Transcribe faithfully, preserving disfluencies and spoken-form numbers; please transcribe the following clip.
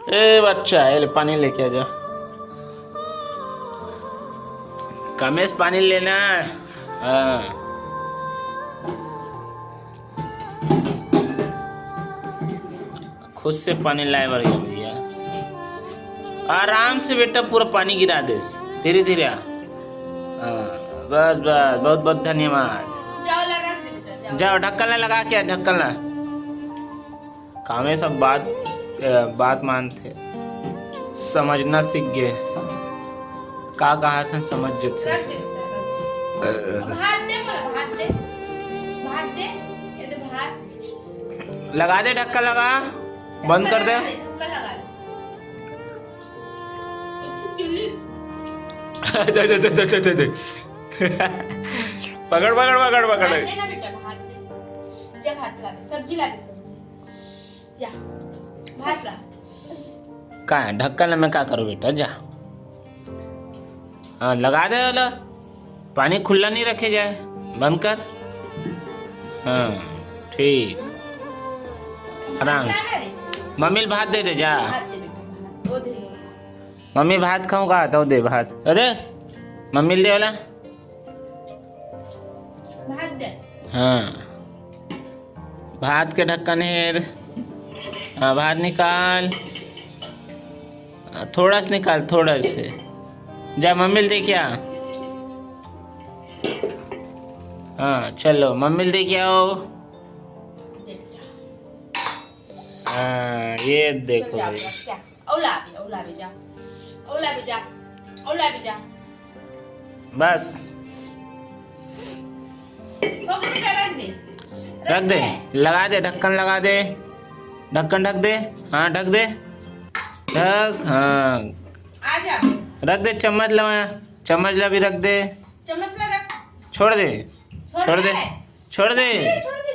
ए बच्चा, ये ले पानी लेके आ जा। कमेश, पानी लेना। हाँ। खुद से पानी लाए बर गया भैया। आराम से बेटा, पूरा पानी गिरा देस, धीरे धीरे आ। हाँ, बस बस, बहुत बहुत धन्यवाद। जाओ, ला रख दे बेटा, जाओ। जाओ, ढक्कन ला लगा के आ, ढक्कन ला। कामे सब बात, अ, बात मानथे, समझना सीख गे। का कहा था, समझ जथे। रख दे बेटा, रख दे। भात दे, मोला भात दे, भात दे, ये दे भात। लगा दे, ढक्कन लगा, बंद कर दे। ढक्कन लगा दे, ढक्कन लगा दे। अच्छी किल्ली। दे, दे, दे। पकड़, पकड़, पकड़, पकड़। भात दे ना बेटा, भात दे। जा भात ला दे, सब्जी ला दे, सब्जी। जा, भात ला। का है? ढक्कन में का करो बेटा, जा। हाँ, लगा दे वाला। पानी खुला नहीं रखे जाए, बंद कर। हाँ, ठीक। आराम से। मम्मी ल भात दे दे, जा। भात दे बेटा, भात। वो दे। मम्मी भात खाऊं का? तो दे भात। अरे, मम्मी ल दे वाला। भात दे। हाँ, भात के ढक्कन हेर। हाँ, भात निकाल। हाँ, थोड़ा से निकाल, थोड़ा से। जा, मम्मी ल दे के आ। हाँ, चलो, मम्मी ल दे के आओ। हाँ, ये देखो चल जा, भाई। बस क्या? औला भी, औला भी जा। औला भी जा। औला भी जा। बस। हो गया बेटा, रख दे। रख दे, लगा दे, ढक्कन लगा दे, ढक्कन ढक दे, हाँ, ढक दे, ढक, हाँ। आ जा। रख दे, चम्मच ला, चम्मच ला भी रख दे। चम्मच ला रख। छोड़ दे, छोड़ छोड़ दे। दे, छोड़ दे। अरे, छोड़ दे।